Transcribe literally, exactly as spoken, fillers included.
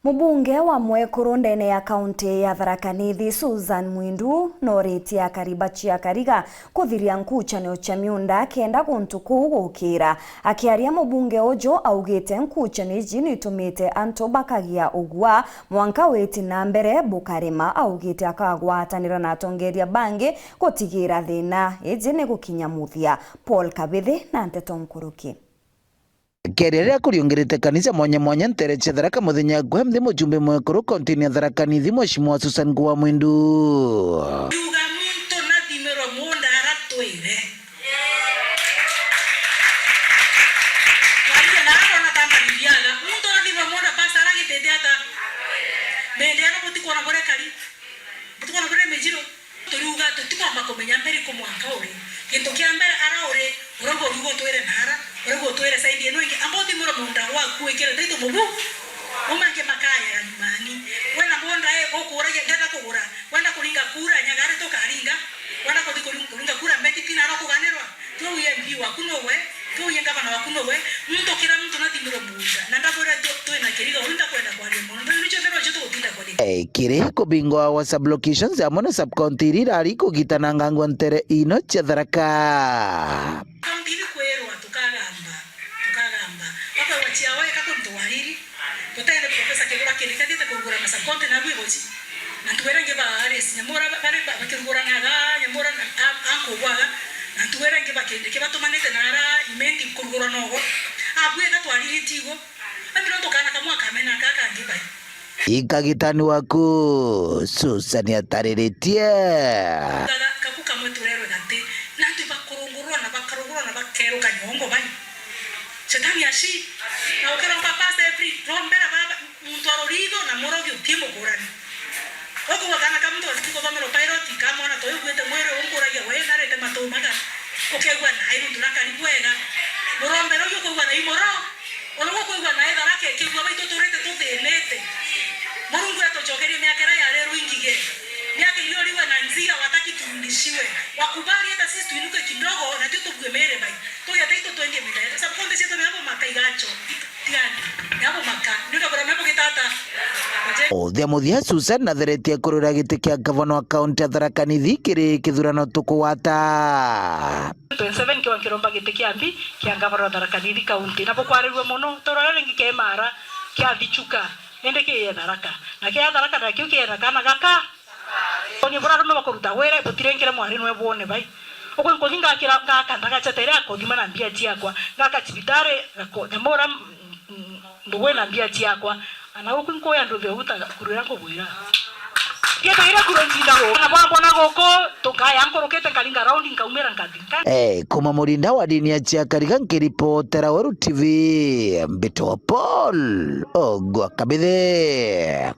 Mubunge wa mwekuru ndene ya kaunti ya Tharaka Nithi, Susan Mwindu, nooritie akari ba Chiakariga kuthiria nkuchanio cha miunda kenda guntu kuu gukira. Akiaria, mubunge uju augite nkuchanio iji nitumite antu bakagia ugua, mwanka witi na mbere bukarema. Augite akagwatanira na atongeria bangi gutigira thina iji ni gukinya muthia. Paul Kabithi na nteto nkuruki. Keria riria kuriungirite kanisa mwanya mwanya ntere cia Tharaka muthenya gwe nthi, mujumbe mwekuru kauntini ya Tharaka Nithi, Mheshimiwa Susan Kuwa Mwindu. Riuga muntu nathimirwe munda aratwire. Twarire na arona tamba bibiaga. Muntu nathimirwe munda pastor aragitite ata? Mende ano butikwona bore kari. Butikwona bore mejiro. Turiuga tutikwamba kumenya mbere ku mwanka uri. Gintu kia mbere ara uri, urauga uriuga utwire nara, urauga utwire side ino ingi, amba uthimure munda gwaku wikire taito mubu. Umange makaya ya nyumani. Wena munda e, gukuragia, ndenda kugura, wenda kuringa kura, nyagari tukaringa, wenda kuthi kuring-, kuringa kura, mbeti tina ara kuganirwa. Twi MP waku nowe, twi ngavana waku nowe, muntu kira muntu nathimirwe munda. Na ndabwira tu-, twina kiriga, uri ndakwenda kwaria mono. Ndio nicho ndero cho tugutinda kwaria. Eh, kiri kubingwa wa sub-locations amwe na sub-county iria irari kugitana ngangwa ntere ino cia Tharaka. County ni kwirwa tukagamba, tukagamba. Bakwa wachiawa eka kuntu wariri. Tutene Professor Kibura Kindiki athiite kurugura ma sub-county na gwi bochi. Na ntuwera ingi ba Alice Nyamura ba-, bari ba-, bakiruguranaga Nyamura na a-, ankubwaga. Na ntuwera ingi ba Kindiki batumanite na ara Imenti kurugura nogo. Abwega twariritie igo. Ambi no tukana kamwe akamena aka kangi bai. Ikagitani waku, Susan atariritie. Gaga-, gaku kamwe turerwe gati. Na antu bakurungurwa na bakarungurwa na bakeruka nyongo bai. Shetani ashi. Na ukiromba past every, rombera baba, muntu wa ruritho na murogi uti mukurani. Ukugwa kana ka muntu ati kuthomerwa pilot, kamwana toyo ukuite mwiri unkuragia we narete matu maga. Ukegua nae nuntu nakari bwega. Murombera uyu ukugwa na imoro. Ona ukwigua nae Tharaka ikigua baitu turite tuthinite. Murungu atucokerie miaka iria yarirwe ingige. Miaka iriorigwe na nzia wataki turudishiwe. Wakubali hata sisi tuinuke kidogo na tio tubue mere bai. Tugete itu twenge mira. Sasa konde sietu mabo makaigacho. Tigani. Yabo maka. Ndio bora mabo gitata. Oje. Uthia muthia Susan natheretie kurwira giti kia gavana wa kaunti ya Tharaka Nithi kiri kithurano tukugwata. Twenty-seven kiwa nkiromba giti kia mbi kia ngavana wa Tharaka Nithi County. Na bukwarirua mono, toro riria ringi kia Imara, kia Thichuka, indi kiye Tharaka. Na kia Tharaka nakio kiena kana gaka. Onye bura arume bakuruta wira, butirengere mwari nwe bwone bai. Ukwe nkuthi ngakira, ngaka ndagacha tere akothima na mbia ciakwa. Ngaka cibitari, gako, nyamura, mm, mm, ndugu ina mbia ciakwa. Ana guku nkuya nduthi uguta kurwira nkubwira. Gitwire kuro ntinda guku. Na bwambona guku, tukaya nkurukite nkaringa raundi nkaumira nkathi. Nka- Eh, kuma murinda wa dini ya Chiakariga nkiripotera Weru T V, mbitwa Paul Ogwa Kabithe.